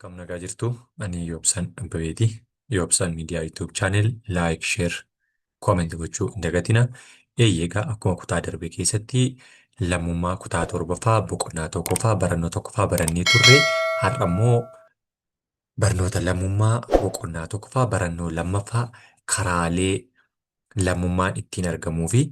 Akkam nagaa jirtu? Ani Yoobsan Abbabeeti. Yoobsan Miidiyaa YouTube channel like, share, comment gochuu hin dagatina. Eeyyee, egaa akkuma kutaa darbe keessatti lammummaa kutaa torbaffaa boqonnaa tokkoffaa barannoo tokkoffaa barannee turre, har'a immoo barnoota lammummaa boqonnaa tokkoffaa barannoo lammaffaa karaalee lammummaan ittiin argamuu fi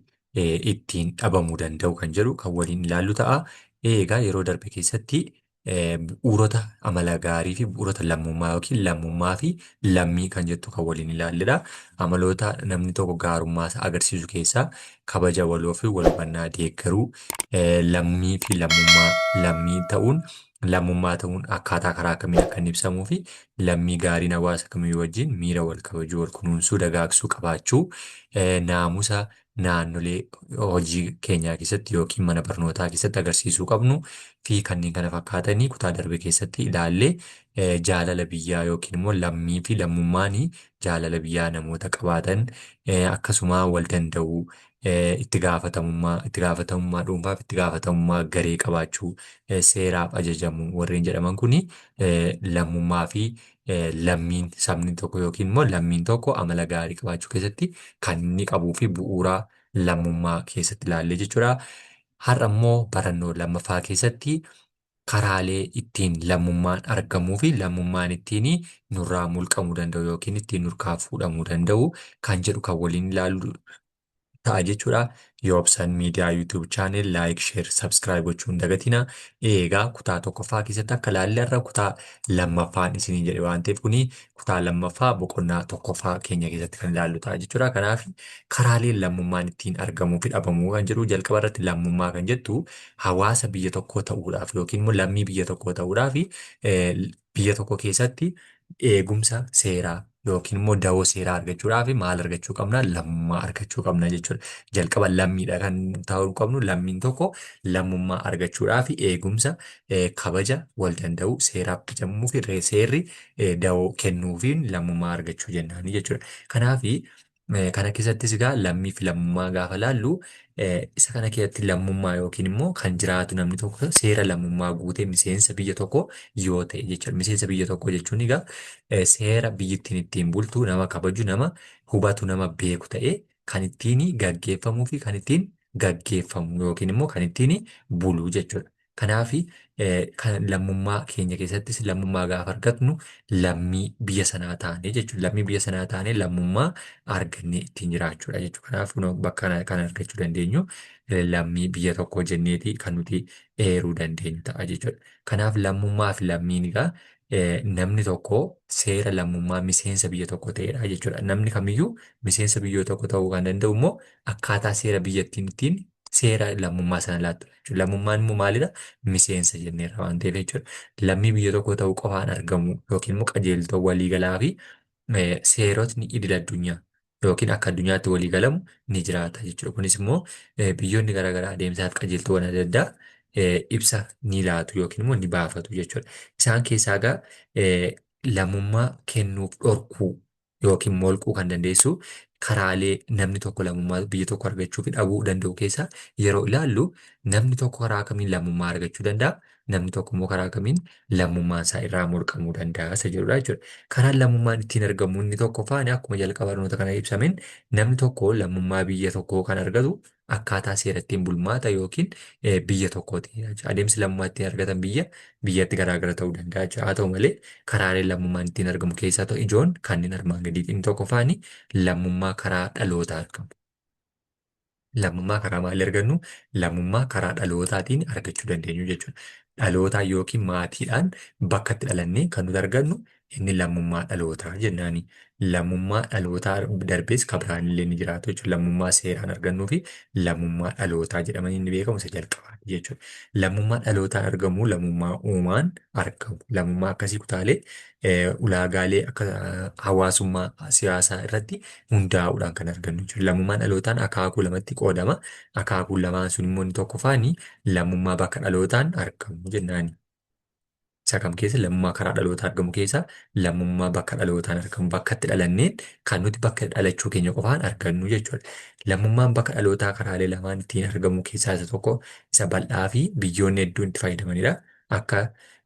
ittiin dhabamuu danda'u kan jedhu kan waliin ilaallu ta'a. Egaa yeroo darbe keessatti bu'uurota amala gaarii fi bu'uurota lammummaa yookiin lammummaa fi lammii kan jettu kan waliin ilaalledha. Amaloota namni tokko gaarummaa isaa agarsiisu keessaa kabaja waloo fi wal hubannaa deeggaruu, lammii fi lammummaa, lammii ta'uun lammummaa ta'uun akkaataa karaa kamiin akka inni ibsamuu fi lammii gaariin hawaasa kamiyyuu wajjin miira wal kabajuu, wal kunuunsuu, dagaagsuu qabaachuu, naamusa naannolee hojii keenyaa keessatti yookiin mana barnootaa keessatti agarsiisuu qabnu fi kanneen kana fakkaatanii kutaa darbe keessatti ilaallee, jaalala biyyaa yookiin immoo lammii fi lammummaan jaalala biyyaa namoota qabaatan, akkasuma wal danda'uu, itti gaafatamummaa dhuunfaa fi itti gaafatamummaa garee qabaachuu, seeraaf ajajamuu warreen jedhaman kuni lammummaa fi lammiin sabni tokko yookiin immoo lammiin tokko amala gaarii qabaachuu keessatti kan inni qabuu fi bu'uura lammummaa keessatti ilaallee jechuudha. Har'a immoo barannoo lammaffaa keessatti karaalee ittiin lammummaan argamuu fi lammummaan ittiin nurraa mulqamuu danda'u yookiin ittiin nurkaa fuudhamuu danda'u kan jedhu kan waliin ilaallu ta'a jechuudha. Yoobsan Miidiyaa YouTube channel like, share, subscribe gochuu hin dagatina. Egaa kutaa tokkoffaa keessatti akka ilaalle, irra kutaa lammaffaan isinii jedhe waan ta'eef, kuni kutaa lammaffaa boqonnaa tokkoffaa keenya keessatti kan ilaallu ta'a jechuudha. Kanaaf karaaleen lammummaan ittiin argamuu fi dhabamuu kan jedhu, jalqaba irratti lammummaa kan jettu hawaasa biyya tokkoo ta'uudhaaf yookiin immoo lammii biyya tokkoo ta'uudhaaf biyya tokko keessatti eegumsa seeraa yookiin immoo dawoo seeraa argachuudhaaf maal argachuu qabna? Lammummaa argachuu qabna jechuudha. Jalqaba lammiidha kan ta'uu qabnu. Lammiin tokko lammummaa argachuudhaaf eegumsa, kabaja, wal danda'uu, seeraaf ajajamuu fi seerri dawoo kennuufiin lammummaa argachuu jennaani jechuudha. Kanaaf kana keessattis egaa lammii fi lammummaa gaafa laallu, isa kana keessatti lammummaa yookiin immoo kan jiraatu namni tokko seera lammummaa guutee miseensa biyya tokko yoo ta'e jechuudha. Miseensa biyya tokko jechuun egaa seera biyyittiin ittiin bultu nama kabaju, nama hubatu, nama beeku ta'ee kan ittiin gaggeeffamuu fi kan ittiin gaggeeffamu yookiin immoo kan ittiin bulu jechuudha. Kanaaf kan lammummaa keenya keessattis lammummaa gaafa argatnu lammii biyya sanaa taane jechuudha. Lammii biyya sanaa taane lammummaa argannee ittiin jiraachuudha jechuudha. Kanaaf kunoo bakka kana argachuu dandeenyu lammii biyya tokkoo jenneeti kan nuti eeruu dandeenyu ta'a jechuudha. Kanaaf lammummaa fi lammiin egaa namni tokko seera lammummaa miseensa biyya tokko ta'edha jechuudha. Namni kamiyyuu miseensa biyya tokko ta'uu kan danda'u immoo akkaataa seera biyyattiin ittiin seera lammummaa sana laattudha jechuudha. Lammummaan immoo maalidha? Miseensa jenneerra waan ta'eef jechuudha. Lammii biyya tokko ta'uu qofaan argamu yookiin immoo qajeeltoo waliigalaa fi seerotni idil addunyaa yookiin akka addunyaatti walii galamu ni jiraata jechuudha. Kunis immoo biyyoonni garaagaraa adeemsaa fi qajeeltoowwan adda addaa ibsa ni laatu yookiin immoo ni baafatu jechuudha. Isaan keessaa egaa lammummaa kennuuf dhorkuu yookiin molquu kan dandeessu, karaalee namni tokko lammummaa biyya tokko argachuu fi dhabuu danda'u keessaa yeroo ilaallu, namni tokko karaa kamiin lammummaa argachuu danda'a, namni tokko immoo karaa kamiin lammummaan isaa irraa mulqamuu danda'a isa jedhudha jechuudha. Karaan lammummaan ittiin argamu inni tokkoffaan, akkuma jalqaba barnoota kana ibsameen, namni tokko lammummaa biyya tokkoo kan argatu akkaataa seera ittiin bulmaata yookiin biyya tokkooti. Adeemsi lammummaa ittiin argatan biyya biyyatti garaagara ta'uu danda'a jechuudha. Haa ta'u malee, karaaleen lammummaan ittiin argamu keessaa ta'u ijoon kanneen armaan gadiiti. Inni tokkoffaan lammummaa karaa dhalootaa argamu. Lammummaa karaa maalii argannu? Lammummaa karaa dhalootaatiin argachuu dandeenyu jechuudha. Dhalootaan yookiin maatiidhaan bakka itti dhalannee kan nuti argannu inni lammummaa dhalootaa jennaani. Lammummaa dhalootaa darbees kan biraan illee ni jiraatu jechuudha. Lammummaa seeraan argannuu fi lammummaa dhalootaa jedhamanii inni beekamu isa jalqabaati jechuudha. Lammummaa dhalootaan argamu lammummaa uumaan argamu. Lammummaa akkasii kutaalee ulaagaalee akka hawaasummaa siyaasaa irratti hundaa'uudhaan kan argannu jechuudha. Lammummaan dhalootaan akaakuu lamatti qoodama. Akaakuun lamaan sun immoo inni tokkoffaani lammummaa bakka dhalootaan argamu jennaani. Isa kam keessa? Lammummaa karaa dhalootaa argamu keessa lammummaa bakka dhalootaan argamu, bakka itti dhalanneen kan nuti bakka dhalachuu keenya qofaan argannu jechuudha. Lammummaan bakka dhalootaa karaalee lamaan ittiin argamu keessaa isa tokko isa bal'aa fi biyyoonni hedduun itti fayyadamanidha. Akka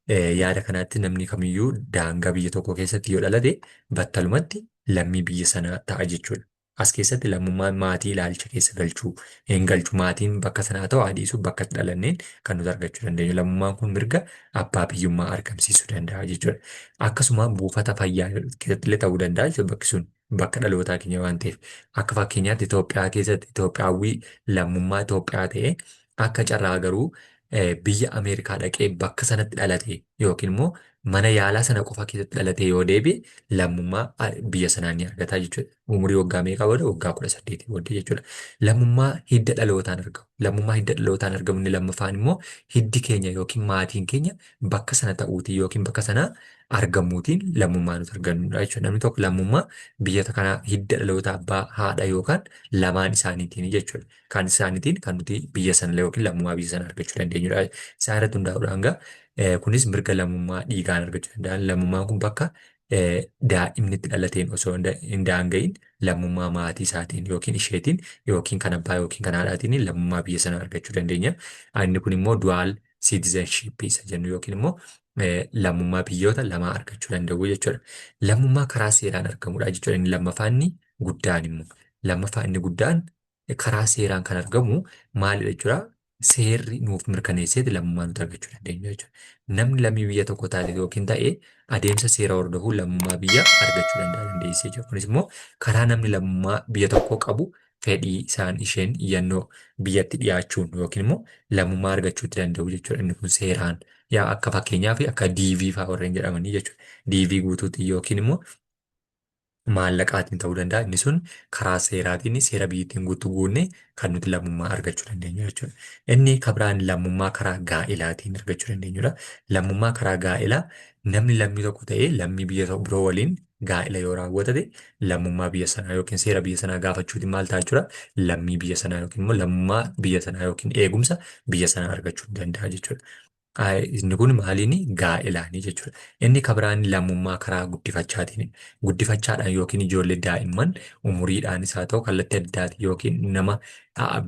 Yaada kanaatti namni kamiyyuu daangaa biyya tokko keessatti yoo dhalate battalumatti lammii biyya sanaa ta'a jechuudha. As keessatti lammummaan maatii ilaalcha keessa galchuu hin galchu, maatiin bakka sanaa ta'u haa dhiisu, bakka itti dhalanneen kan nuti argachuu dandeenyu. Lammummaan kun mirga abbaa biyyummaa argamsiisuu danda'a jechuudha. Akkasuma buufata fayyaa keessatti illee ta'uu danda'a jechuudha, bakki sun bakka dhalootaa keenya waan ta'eef. Akka fakkeenyaatti Itoophiyaa keessatti Itoophiyaawwii lammummaa Itoophiyaa ta'ee akka carraa garuu biyya Ameerikaa dhaqee bakka sanatti dhalate yookiin immoo mana yaalaa sana qofa keessatti dhalate yoo deebi'e lammummaa biyya sanaa ni argata jechuudha. Umurii waggaa meeqaa booda? Waggaa 18 booddee jechuudha. Lammummaa hidda dhalootaan argamu. Lammummaa hidda dhalootaan argamu inni lammaffaan immoo hiddi keenya yookiin maatiin keenya bakka sana ta'uutiin yookiin bakka sana argamuutiin lammummaa nuti argannudha jechuudha. Namni tokko lammummaa biyya kanaa hidda dhaloota abbaa, haadha yookaan lamaan isaaniitiin jechuudha. Kan isaaniitiin kan nuti biyya sana yookiin lammummaa biyya sana argachuu dandeenyudha. Isaan irratti hundaa'uudhaan gaa kunis mirga lammummaa dhiigaan argachuu danda'an. Lammummaan kun bakka daa'imni itti dhalateen osoo hin daanga'iin lammummaa maatii isaatiin yookiin isheetiin yookiin kan abbaa yookiin kan haadhaatiin lammummaa biyya sanaa argachuu dandeenya. Inni kun immoo dual citizenship isa jennu yookiin immoo lammummaa biyyoota lamaa argachuu danda'u jechuudha. Lammummaa karaa seeraan argamudha jechuudha. Inni lammaffaan inni guddaan immoo. Lammaffaa inni guddaan karaa seeraan kan argamu maalidha jechuudha? Seerri nuuf mirkaneesseeti lammummaa nuti argachuu dandeenyu jechuudha. Namni lammii biyya tokko taate yookiin ta'e adeemsa seera hordofuun lammummaa biyya argachuu danda'a dandeessee jechuudha. Kunis immoo karaa namni lammummaa biyya tokkoo qabu fedhii isaan isheen iyyannoo biyyatti dhiyaachuun yookiin immoo lammummaa argachuutti danda'u jechuudha. Inni kun seeraan yaa akka fakkeenyaaf akka DV fa'aa warreen jedhamanii jechuudha. DV guutuutiin yookiin immoo maallaqaatiin ta'uu danda'a. Inni sun karaa seeraatiin seera biyyattiin guutuu guunne kan nuti lammummaa argachuu dandeenyu jechuudha. Inni kabiraan lammummaa karaa gaa'elaatiin argachuu dandeenyudha. Lammummaa karaa gaa'elaa namni lammii tokko ta'ee lammii biyya biroo waliin gaa'ela yoo raawwatate lammummaa biyya sanaa yookiin seera biyya sanaa gaafachuutiin maal ta'a jechuudha? Lammii biyya sanaa yookiin immoo lammummaa biyya sanaa yookiin eegumsa biyya sanaa argachuu danda'a jechuudha. Inni kun maaliini? Gaa'elaani jechuudha. Inni kabiraan lammummaa karaa guddifachaatiin. Guddifachaadhaan yookiin ijoollee daa'imman umuriidhaanis haa ta'u kallattii addaatiin yookiin nama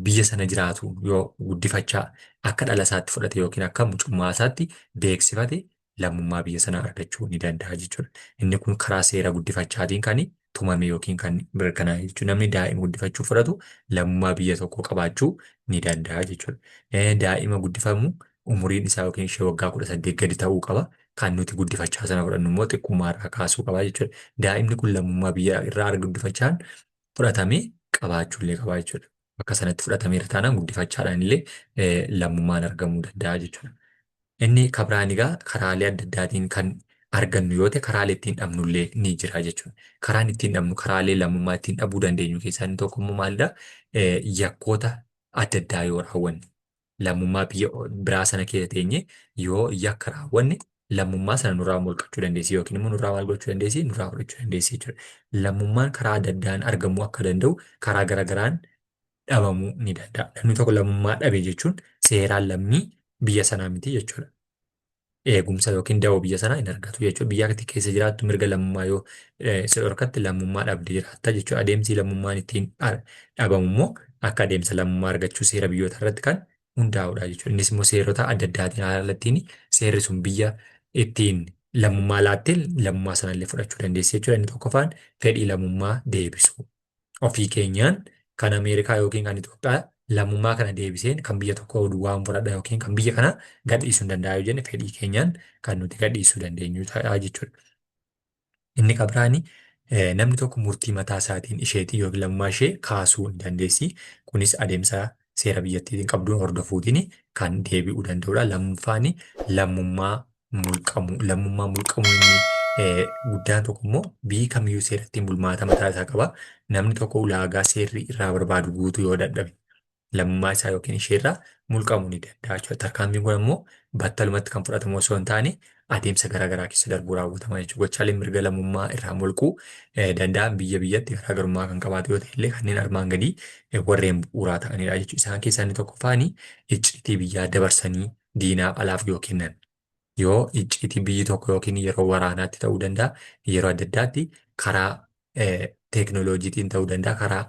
biyya sana jiraatu yoo guddifachaa akka dhala isaatti fudhate yookiin akka mucummaa isaatti beeksifate lammummaa biyya sanaa argachuu ni danda'a jechuudha. Inni kun karaa seera guddifachaatiin kan tumame yookiin kan mirkanaa'e jechuudha. Namni daa'ima guddifachuu fudhatu lammummaa biyya tokkoo qabaachuu ni danda'a jechuudha. Daa'ima guddifamu umuriin isaa yookiin ishee waggaa 18 gadi ta'uu qaba. Kan nuti guddifachaa sana fudhannu immoo xiqqummaa irraa kaasuu qaba jechuudha. Daa'imni kun lammummaa biyya irraa guddifachaan fudhatamee qabaachuu illee qaba jechuudha. Bakka sanatti fudhatameera taanaan guddifachaadhaan illee lammummaan argamuu danda'a jechuudha. Inni kabiraan egaa karaalee adda addaatiin kan argannu yoo ta'e karaalee ittiin dhabnu illee ni jira jechuudha. Karaan ittiin dhabnu, karaalee lammummaa ittiin dhabuu dandeenyu keessaa inni tokko immoo maalidha? Yakkoota adda addaa yoo raawwanne, lammummaa biyya biraa sana keessa teenye yoo yakka raawwanne lammummaa sana nurraa mulqachuu dandeessi yookiin immoo nurraa maal gochuu dandeessi? Nurraa fudhachuu dandeessi jechuudha. Lammummaan karaa adda addaan argamuu akka danda'u karaa garagaraan dhabamuu ni danda'a. Namni tokko lammummaa dhabe jechuun seeraan lammii biyya sanaa miti jechuudha. Eegumsa yookiin dawoo biyya sanaa hin argatu jechuudha. Biyya ati keessa jiraattu mirga lammummaa yoo si dhorkatte lammummaa dhabde jiraatta jechuudha. Adeemsi lammummaan ittiin dhabamu immoo akka adeemsa lammummaa argachuu seera biyyoota irratti kan hundaa'udha jechuudha. Innis immoo seerota adda addaatiin haala ittiin seerri sun biyya ittiin lammummaa laatte lammummaa sanallee fudhachuu dandeessi jechuudha. Inni tokkoffaan fedhii lammummaa deebisuu. Ofii keenyaan kan Ameerikaa yookiin kan Itoophiyaa lammummaa kana deebiseen kan biyya tokko duwwaan fudhadha yookiin kan biyya kana gadhiisuu hin danda'a yoo jenne fedhii keenyaan kan nuti gadhiisuu dandeenyu ta'a jechuudha. Inni kan biraani namni tokko murtii mataa isaatiin isheetiin yookiin lammummaa ishee kaasuu ni dandeessi. Kunis adeemsa seera biyyattiitiin qabduun hordofuutiin kan deebi'uu danda'udha. Lammaffaan lammummaa mulqamuu. Lammummaa mulqamuu inni guddaan tokko immoo biyyi kamiyyuu seera ittiin bulmaata mataa isaa qaba. Namni tokko ulaagaa seerri irraa barbaadu guutuu yoo dadhabe lammummaa isaa yookiin ishee irraa mulqamuu ni danda'a jechuudha. Tarkaanfiin kun ammoo battalumatti kan fudhatamu osoo hin taane adeemsa garaagaraa keessa darbuu raawwatama jechuudha. Gochaaleen mirga lammummaa irraa mulquu danda'an biyya biyyatti garaagarummaa kan qabaatu yoo ta'e illee kanneen armaan gadii warreen bu'uuraa ta'anidha jechuudha. Isaan keessaa inni tokkoffaan icciitii biyyaa dabarsanii diinaaf alaaf yoo kennan. Yoo icciitii biyyi tokko yookiin yeroo waraanaatti ta'uu danda'a, yeroo adda addaatti karaa teeknooloojiitiin ta'uu danda'a, karaa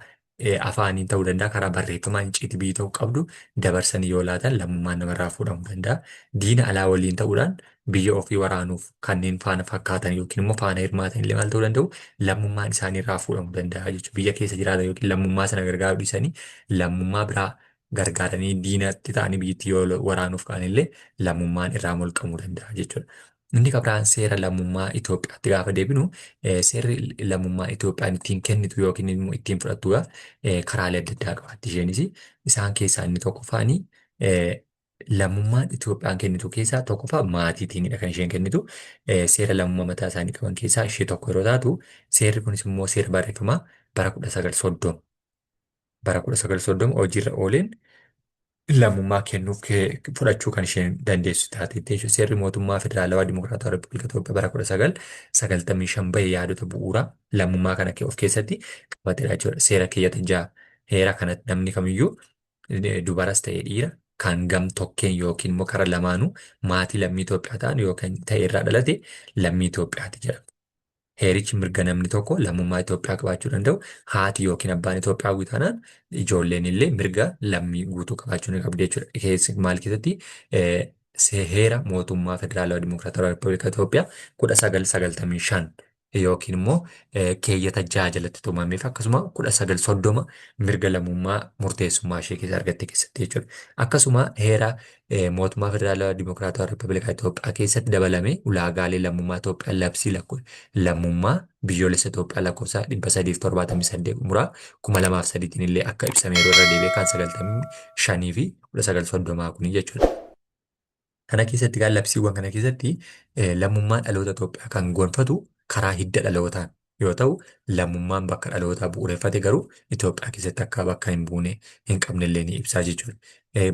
afaaniin ta'uu danda'a, karaa barreeffamaan icciitii biyyi tokko qabdu dabarsanii yoo laatan lammummaan namarraa fuudhamuu danda'a. Diina alaa waliin ta'uudhaan biyya ofii waraanuuf kanneen faana fakkaatan yookiin immoo faana hirmaatan illee maal ta'uu danda'u lammummaan isaanii irraa fuudhamuu danda'a jechuudha. Biyya keessa jiraatan yookiin lammummaa sana gargaaruu dhiisanii lammummaa biraa gargaaranii diinatti ta'anii biyyattii yoo waraanuuf ka'an illee lammummaan irraa mulqamuu danda'a jechuudha. Inni kan biraan seera lammummaa Itoophiyaatti gaafa deebinu seerri lammummaa Itoophiyaan ittiin kennitu yookiin immoo ittiin fudhattu karaalee adda addaa qabaatti isheenis isaan keessaa inni tokkoffaani lammummaan Itoophiyaan kennitu keessaa tokkoffaa maatiitiinidha kan isheen kennitu. Seera lammummaa mataa isaanii qaban keessaa ishee tokko yeroo taatu seerri kunis immoo seera barreeffamaa bara 1930 bara 1930 hojiirra ooleen lammummaa kennuuf fudhachuu kan isheen dandeessu taateetti jechuudha. Seerri mootummaa Federaalawaa Dimokiraatawaa Rippabilika Itoophiyaa bara 1995 bahe yaadota bu'uuraa lammummaa kana of keessatti qabateera jechuudha. Seera keeyyata 6 heera kanatti namni kamiyyuu dubaras ta'e dhiira kan gam tokkeen yookiin immoo kara lamaanuu maatii lammii Itoophiyaa ta'an yookiin ta'e irraa dhalate lammii Itoophiyaati jedhama. Heerichi mirga namni tokko lammummaa Itoophiyaa qabaachuu danda'u haati yookiin abbaan Itoophiyaawwi taanaan ijoolleen illee mirga lammii guutuu qabaachuu ni qabdi jechuudha. Keessa maal keessatti heera mootummaa Federaalawaa Dimokiraatawaa Rippabilika Itoophiyaa 1995 yookiin immoo keeyyata 6 jalatti tumameef akkasuma 1930 mirga lammummaa murteessummaa ishee keessa argatte keessatti jechuudha. Akkasuma heera mootummaa Federaalawaa Dimokiraatawaa Rippabilika Itoophiyaa keessatti dabalame ulaagaalee lammummaa Itoophiyaa labsii lammummaa biyyoolessa Itoophiyaa lakkoofsa 378 muraa 2003tiin illee akka ibsameeru irra deebi'ee kan 95 fi 1930 kuni jechuudha. Kana keessatti egaa labsiiwwan kana keessatti lammummaa dhaloota Itoophiyaa kan gonfatu karaa hidda dhalootaan yoo ta'u, lammummaan bakka dhalootaa bu'uureffate garuu Itoophiyaa keessatti akka bakka hin buune hin qabne illee ni ibsaa jechuudha.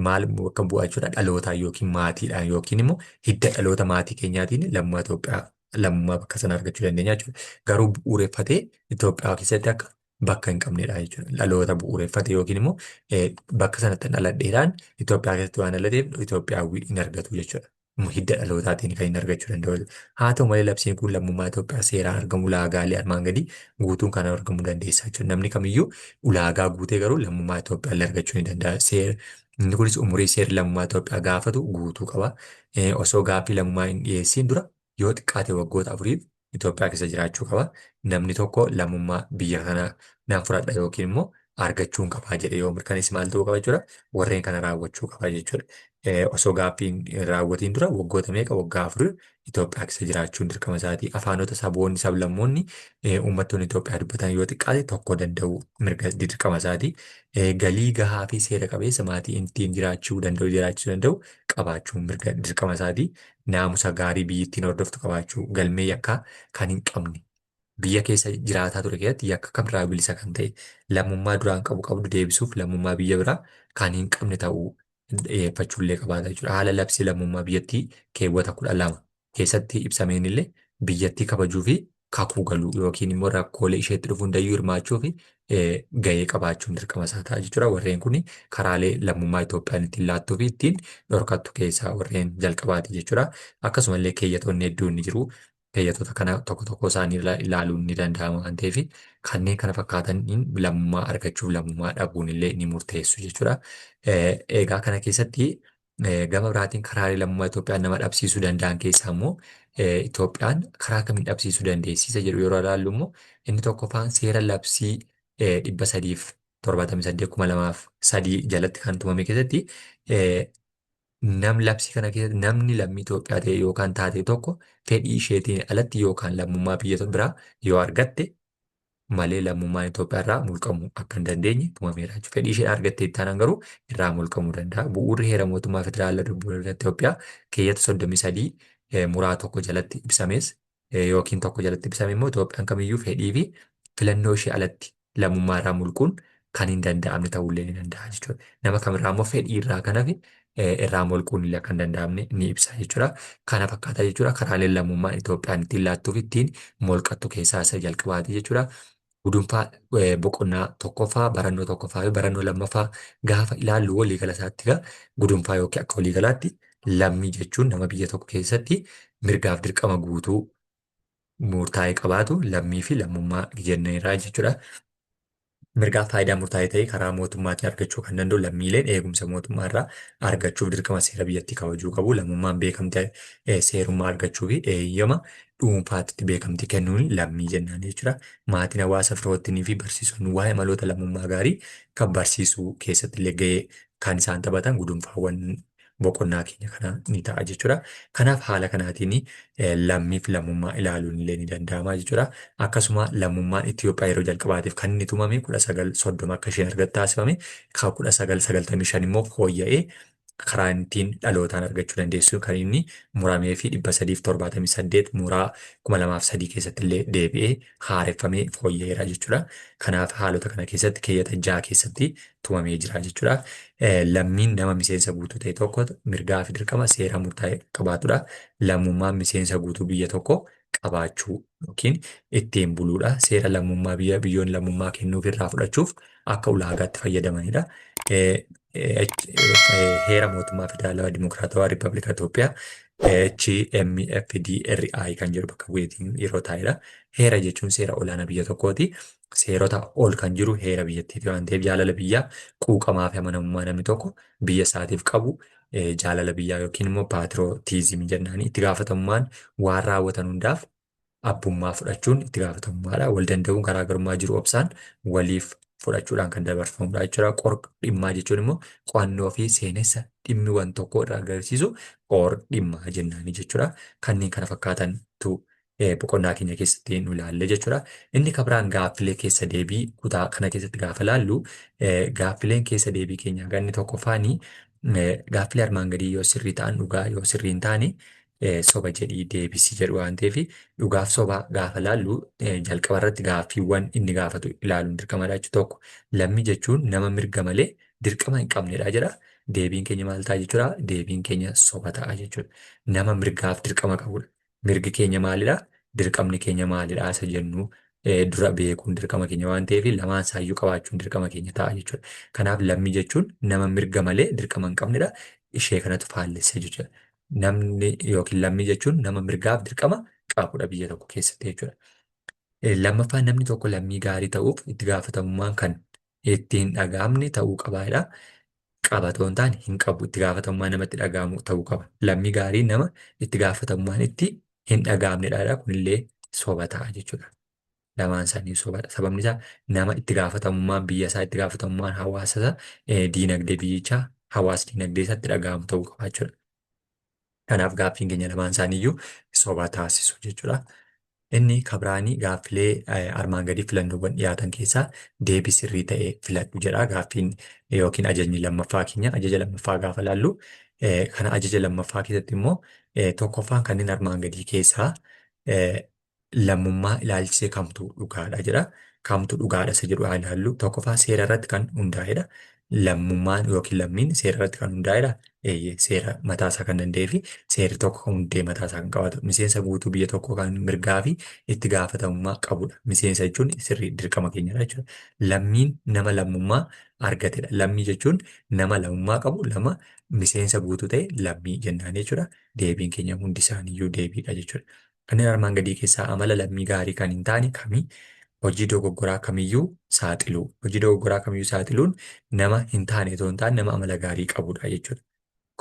Maal bakka bu'aa jechuudha dhalootaan yookiin maatiidhaan yookiin immoo hidda dhaloota maatii keenyaatiin lammummaa Itoophiyaa lammummaa bakka sana argachuu dandeenya jechuudha. Garuu bu'uureffatee Itoophiyaa keessatti akka bakka hin qabnedha jechuudha. Dhaloota bu'uureffate yookiin immoo bakka sanatti dhaladheedhaan Itoophiyaa keessatti waan dhalateef Itoophiyaawwi hin argatu jechuudha. Hidda dhalootaatiin kan hin argachuu danda'u. Haa ta'u malee labsiin kun lammummaa Itoophiyaa seeraan argamu ulaagaalee armaan gadii guutuun kan argamuu dandeessa jechuudha. Namni kamiyyuu ulaagaa guutee garuu lammummaa Itoophiyaa illee argachuu ni danda'a. Seera inni kunis umurii seerri lammummaa Itoophiyaa gaafatu guutuu qaba. Osoo gaaffii lammummaa hin dhiyeessiin dura yoo xiqqaate waggoota afuriif Itoophiyaa keessa jiraachuu qaba. Namni tokko lammummaa biyya kanaa nan fudhadha yookiin immoo argachuun qabaa jedhe yoo mirkaneesse maal ta'uu qaba jechuudha. Warreen kana raawwachuu qaba jechuudha. Osoo gaaffiin raawwatiin dura waggoota meeqa waggaa 4 Itoophiyaa keessa jiraachuun dirqama isaati. Afaanota saboonni sablammoonni uummattoonni Itoophiyaa dubbatan yoo xiqqaate tokko danda'u mirga dirqama isaati. Galii gahaa fi seera qabeessa maatii ittiin jiraachuu danda'u jiraachisuu danda'u qabaachuun mirga dirqama isaati. Naamusa gaarii biyyittiin hordoftu qabaachuu, galmee yakkaa kan hin qabne, biyya keessa jiraataa ture keessatti yakka kamirraa bilisa kan ta'e, lammummaa duraan qabu qabdu deebisuuf lammummaa biyya biraa kan hin qabne ta'uu dhiyeeffachuullee qabaata jechuudha. Haala labsii lammummaa biyyattii keewwata 12 keessatti ibsameen illee biyyattii kabajuu fi kakuu galuu yookiin immoo rakkoolee isheetti dhufu hundayyuu hirmaachuu fi gahee qabaachuun dirqama isaa ta'a jechuudha. Warreen kun karaalee lammummaa Itoophiyaan ittiin laattuu fi ittiin dhorkattu keessaa warreen jalqabaati jechuudha. Akkasumallee keeyyatoonni hedduun ni jiru. Keeyyatoota kana tokko tokko isaanii ilaaluun ni danda'ama waan ta'eef kanneen kana fakkaataniin lammummaa argachuuf lammummaa dhabuun illee ni murteessu jechuudha. Egaa kana keessatti gama biraatiin karaalee lammummaa Itoophiyaan nama dhabsiisuu danda'an keessaa immoo Itoophiyaan karaa kamiin dhabsiisuu dandeessi isa jedhu yeroo ilaallu immoo inni tokkoffaan seera labsii 378 2003 jalatti kan tumame keessatti nam labsii kana keessatti namni lammii Itoophiyaa ta'e yookaan taate tokko fedhii isheetiin alatti yookaan lammummaa biyya biraa yoo argatte malee lammummaan Itoophiyaa irraa mulqamuu akka hin dandeenye tumameera jechuudha. Fedhii isheen argatte taanaan garuu irraa mulqamuu danda'a. Bu'uurri heera mootummaa federaalaa Rippabilika Itoophiyaa keeyyata 33 muraa 1 jalatti ibsames yookiin 1 jalatti ibsame immoo Itoophiyaan kamiyyuu fedhii fi filannoo ishee alatti lammummaa irraa mulquun kan hin danda'amne ta'uullee ni danda'a jechuudha. Nama kamirraa immoo fedhii irraa kan hafe irraa mulquun illee akka hin danda'amne ni ibsa jechuudha. Kana fakkaata jechuudha. Karaaleen lammummaan Itoophiyaan ittiin laattuu fi ittiin molqattu keessaa isa jalqabaati jechuudha. Gudunfaa boqonnaa tokkoffaa, barannoo tokkoffaa fi barannoo lammaffaa gaafa ilaallu waliigala isaatti egaa gudunfaa yookiin akka waliigalaatti lammii jechuun nama biyya tokko keessatti mirgaaf dirqama guutuu murtaa'e qabaatu lammii fi lammummaa jenneerra jechuudha. Mirgaa faayidaa murtaa'e ta'e karaa mootummaatiin argachuu kan danda'u lammiileen eegumsa mootummaa irraa argachuuf dirqama seera biyyattii kabajuu qabu. Lammummaan beekamtii seerummaa argachuu fi eeyyama dhuunfaatti beekamtii kennuun lammii jennaan jechuudha. Maatiin hawaasa firoottinii fi barsiisonni waa'ee maloota lammummaa gaarii kan barsiisuu keessatti illee gahee kan isaan taphatan gudunfaawwan boqonnaa keenya kana ni ta'a jechuudha. Kanaaf haala kanaatiin lammiif lammummaa ilaaluun illee ni danda'ama jechuudha. Akkasuma lammummaan Itoophiyaa yeroo jalqabaatiif kan inni tumame 1930 akka isheen argattu taasifame. Kan 1995 immoo fooyya'ee karaa ittiin dhalootaan argachuu dandeessu kan inni muramee fi 378 muraa 2003 keessatti illee deebi'ee haareffamee fooyya'eera jechuudha. Kanaaf haalota kana keessatti keeyyata 6 keessatti tumamee jira jechuudha. Lammiin nama miseensa guutuu ta'e tokko mirgaa fi dirqama seera murtaa'e qabaatudha. Lammummaan miseensa guutuu biyya tokko qabaachuu yookiin ittiin buluudha. Seera lammummaa biyya biyyoonni lammummaa kennuuf irraa fudhachuuf akka ulaagaatti fayyadamanidha. Heera mootummaa Federaalawaa Dimokiraatawaa Riippaabilika Itoophiyaa HMFDRI kan jedhu bakka bu'eetiin yeroo taa'edha. Heera jechuun seera olaanaa biyya tokkooti. Seerota ol kan jiru heera biyyattiiti waan ta'eef jaalala biyyaa, quuqamaa fi amanamummaa namni tokko biyya isaatiif qabu jaalala biyyaa yookiin immoo paatirootiizimii jennaani. Itti gaafatamummaan waan raawwatan hundaaf abbummaa fudhachuun itti gaafatamummaadha. Wal danda'uun garaagarummaa jiru obsaan waliif fudhachuudhaan kan dabarfamudha jechuudha. Qor dhimmaa jechuun immoo qo'annoo fi seenessa dhimmi wan tokko irraa agarsiisu qor dhimmaa jennaani jechuudha. Kanneen kana fakkaatantu boqonnaa keenya keessatti nu ilaalle jechuudha. Inni kabiraan gaaffilee keessa deebii kutaa kana keessatti gaafa ilaallu gaaffileen keessa deebii keenya ganni tokkoffaani gaaffilee armaan gadii yoo sirrii ta'an dhugaa yoo sirrii hin taane soba jedhii deebisi jedhu waan ta'eef dhugaaf soba gaafa ilaallu jalqaba irratti gaaffiiwwan inni gaafatu ilaaluun dirqamadha jechuudha. Tokko lammii jechuun nama mirga malee dirqama hin qabnedha jedha. Deebiin keenya maal ta'a jechuudha? Deebiin keenya soba ta'a jechuudha. Nama mirgaaf dirqama qabudha. Mirgi keenya maalidha? Dirqamni keenya maalidha? Isa jennu dura beekuun dirqama keenya waan ta'eef lamaan isaayyuu qabaachuun dirqama keenya ta'a jechuudha. Kanaaf lammii jechuun nama mirga malee dirqama hin qabnedha. Ishee kanatu faallessa jechuudha. Namni yookiin lammii jechuun nama mirgaaf dirqama qabudha biyya tokko keessatti jechuudha. Lammaffaa namni tokko lammii gaarii ta'uuf itti gaafatamummaan kan itti hin dhaga'amne ta'uu qabaadha. Qaba ta'uu hin taane hin qabu. Itti gaafatamummaa namatti dhaga'amu ta'uu qaba. Lammii gaarii nama itti gaafatamummaan itti hin dhaga'amnedha. Kunillee soba ta'a jechuudha. Lamaan isaanii sobadha. Sababni isaa nama itti gaafatamummaan biyya isaa, itti gaafatamummaan hawaasa isaa, diinagdee biyyichaa, hawaasa diinagdee isaatti dhaga'amu ta'uu qaba jechuudha. Kanaaf gaaffiin keenya lamaan isaaniiyyuu soba taasisu jechuudha. Inni kabiraanii gaaffilee armaan gadii filannoowwan dhiyaatan keessaa deebii sirrii ta'e filadhu jedha. Gaaffiin yookiin ajajni lammaffaa keenya ajaja lammaffaa gaafa laallu kana ajaja lammaffaa keessatti immoo tokkoffaan kanneen armaan gadii keessaa lammummaa ilaalchisee kamtu dhugaadha jedha. Kamtu dhugaadha isa jedhu haa ilaallu. Tokkoffaa seera irratti kan hundaa'edha. Lammummaan yookiin lammiin seera irratti kan hundaa'edha. Eeyyee seera mataa isaa kan danda'ee fi seerri tokko hundee mataa isaa kan qabaatu. Miseensa guutuu biyya tokkoo kan mirgaa fi itti gaafatamummaa qabudha. Miseensa jechuun sirrii dirqama keenyadha jechuudha. Lammiin nama lammummaa argatedha. Lammii jechuun nama lammummaa qabu lama miseensa guutuu ta'e lammii jennaan jechuudha. Deebiin keenya hundi isaaniiyyuu deebiidha jechuudha. Kanneen armaan gadii keessaa amala lammii gaarii kan hin taane kami? Hojii dogoggoraa kamiyyuu saaxiluu. Hojii dogoggoraa kamiyyuu saaxiluun nama hin taane otoo hin taane nama amala gaarii qabudha jechuudha.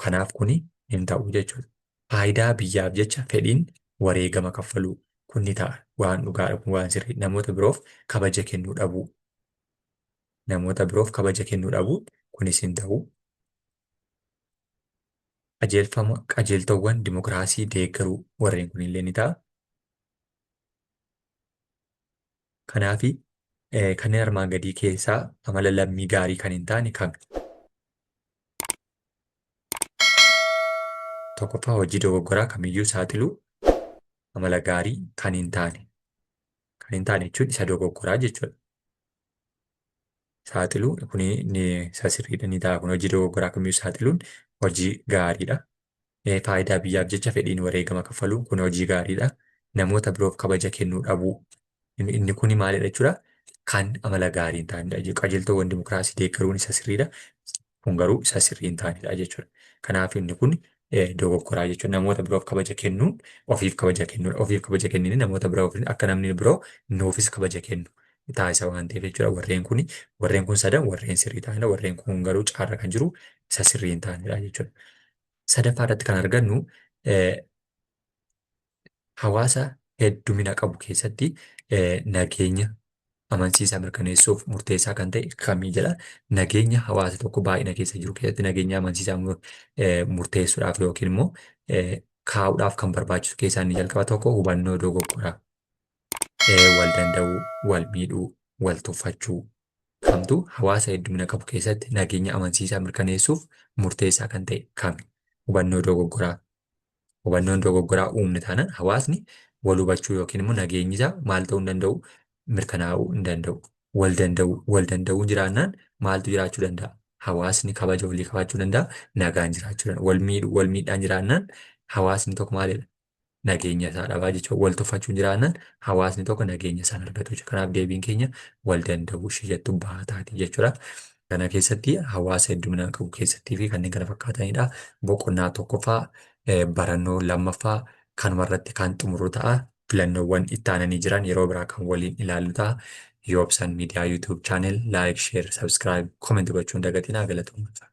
Kanaaf kuni hin ta'u jechuudha. Faayidaa biyyaaf jecha fedhiin wareegama kaffaluu. Kun ni ta'a. Waan dhugaadha kun waan sirrii. Namoota biroof kabaja kennuu dhabuu. Namoota biroof kabaja kennuu dhabuu kunis hin ta'u. Qajeelfama qajeeltowwan dimokiraasii deeggaruu warreen kunillee ni ta'a. Kanaafi kanneen armaan gadii keessaa amala lammii gaarii kan hin taane kami? Tokkoffaa hojii dogoggoraa kamiyyuu saaxiluu amala gaarii kan hin taane. Kan hin taane jechuun isa dogoggoraa jechuudha. Saaxiluu kuni ni isa sirriidha ni ta'a kun hojii dogoggoraa kamiyyuu saaxiluun hojii gaariidha. Faayidaa biyyaaf jecha fedhiin wareegama kaffaluun kun hojii gaariidha. Namoota biroof kabaja kennuu dhabuu inni kuni maalidha jechuudha kan amala gaarii hin taanedha. Qajeeltoowwan dimokiraasii deeggaruun isa sirriidha. Kun garuu isa sirrii hin taanedha jechuudha. Kanaaf inni kun dogoggoraa jechuudha. Namoota biroof kabaja kennuun ofiif kabaja kennuudha. Ofiif kabaja kennine namoota biroof akka namni biroo nuufis kabaja kennu taasisa waan ta'eef jechuudha. Warreen kun sadan warreen sirrii ta'anidha. Warreen kun garuu caarra kan jiru isa sirrii hin taanedha jechuudha. Sadaffaa irratti kan argannu, hawaasa heddumina qabu keessatti nageenya amansiisaa mirkaneessuuf murteessaa kan ta'e kamii jedha. Nageenya hawaasa tokko baay'ina keessa jiru keessatti nageenya amansiisaa murteessuudhaaf yookiin immoo kaa'uudhaaf kan barbaachisu keessaa inni jalqaba tokko hubannoo dogoggoraa, wal danda'uu, wal miidhuu, wal tuffachuu. Kamtu hawaasa heddumina qabu keessatti nageenya amansiisaa mirkaneessuuf murteessaa kan ta'e kami? Hubannoo dogoggoraa. Hubannoon dogoggoraa uumne taanaan hawaasni wal hubachuu yookiin immoo nageenyi isaa maal ta'uu hin danda'u, mirkanaa'uu hin danda'u. Wal danda'uu. Wal danda'uun jiraannaan maaltu jiraachuu danda'a? Hawaasni kabaja walii qabaachuu danda'a, nagaan jiraachuu danda'a. Wal miidhuu, wal miidhaan jiraannaan hawaasni tokko maalidha? Nageenya isaa dhabaa jechuudha. Wal tuffachuun jiraannaan hawaasni tokko nageenya isaan argatu jechuudha. Kanaaf deebiin keenya wal danda'uu ishee jettu baataati jechuudha. Kana keessatti hawaasa hedduminaan qabu keessattii fi kanneen kana fakkaatanidha. Boqonnaa tokkoffaa barannoo lammaffaa kanuma irratti kan xumuru ta'a. Filannoowwan itti aananii jiran yeroo biraa kan waliin ilaallu ta'a. Yoobsan Miidiyaa YouTube channel like, share, subscribe, comment gochuun dagatinaa. Galatoommaa.